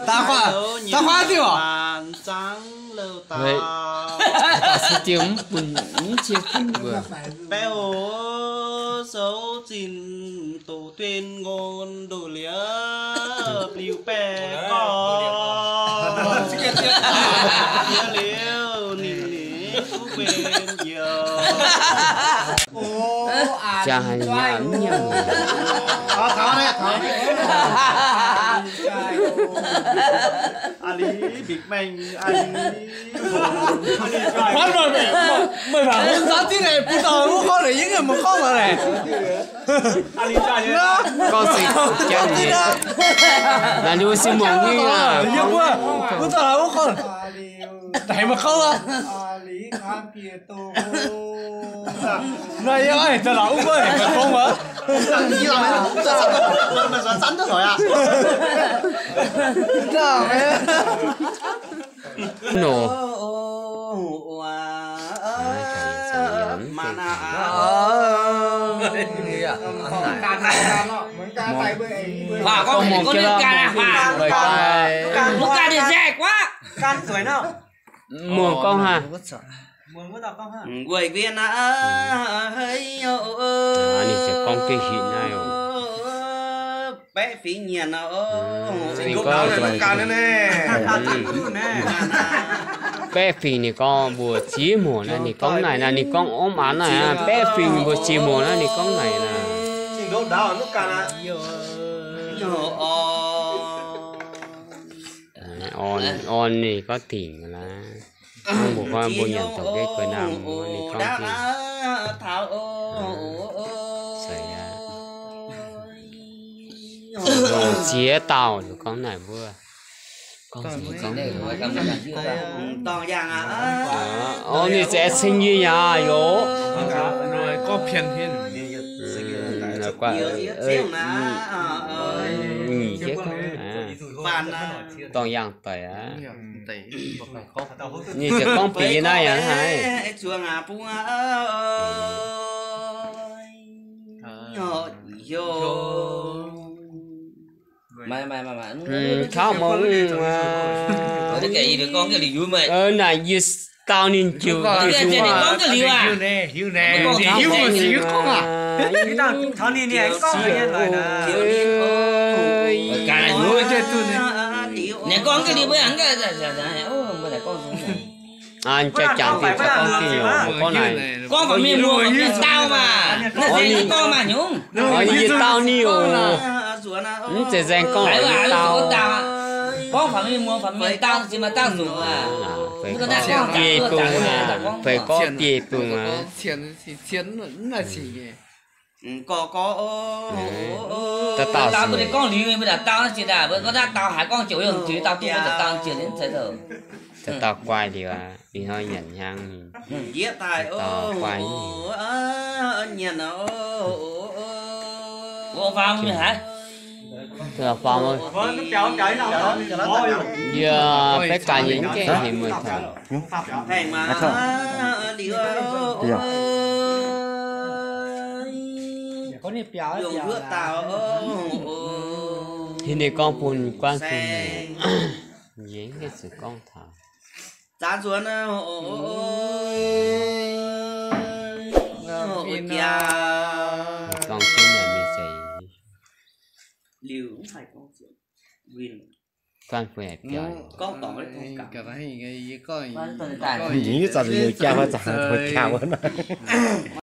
Da'faanh, da'faanh diuh. Baeqc hoc souv zinh doqc dueiv ngorn ndoqc liuz, bliuh baeqc gorx. Jiex liuz ninh ninh duqv benx njoux. Jaa haiz nyei mv nyaanh. Aa li, bieqc maengh, aa li. Meih baac mv zauv diqv naaic, bun dauh wuov gorngv naaic, yie mv maaih gorngv lorqc naaic. Gorngv se jangv nyei. Naaic liuz se muangx hingh aqv. Yie mbuo, mv dauh wuov gorngv, haiz meih gorngv lorqc. Naaiv yie oix daaih lorqc wuov gorngv, haiz meih gorngv wuov. Nor. Muangx gorngv haaix? Ninh ziouc gorngv duqv hinc naaiv oc. Baeqv fingx nyanc oc. Baeqv fingx ninh gorngv mbuox ziex muonz naaiv, ninh gorngv naaic naaiv, ninh gorngv orv maaz naaiv, baeqv fingx mbuox ziex muonz naaiv, ninh gorngv naaic naaiv. Orn, orn ninh gorngv dingc naaiv. Mbuo gorngv mbuo nyanc doqc ga'naaiv, ninh gorngv dingc. Ziex dauh gorngv naaic mbuo. Gorngv, gorngv, orv, ninh se ceng yie yaac yoc. Nyic jienv gorngv, dorngx yangh daic aqv. Ninh ziouc gorngv bieqc yie naaiv yaac haiz. Mv, taux mv, naaic yie dau ninh jiu, ninh gorngv ga'liuz, gorngv naaic, gorngv faaux mingh muoz, gorngv mingh dau maah. Naaiv se yie gorngv maah nyungc. Yie dau ninh oc. Mv zeiz nzaeng gorngv lorqc, yie dau. Gorngv faaux mingh muoz, faaux mingh dau, ziex maaih dau nzunc aqv. Feix gorngv biei bung aqv. Dau dau dau, mbuo gorngv liuz mbuo dau dau ziex daaih, mbuo gorngv dau dau haiz gorngv ziouc yiem ziux dau duqv, mbuo dau dau ziex liuz zeiz douc. Dau dau guai liuz aqv, ih hnoi nyanc hnyangx mingh. Dau dau guai mingh. Faaux mingh haiz. Yie, baeqv gaax nyei mv gaengh heuc meih taux. Ninh gorngv bun guanh bun nyei, yie mv gaengh zuqc gorngv taux. Gorngv jienv yaac mingh zeiz. Guanh bun yaac biaux. Yie zanc yie jaa fai zanc hoz jaa wuov nor.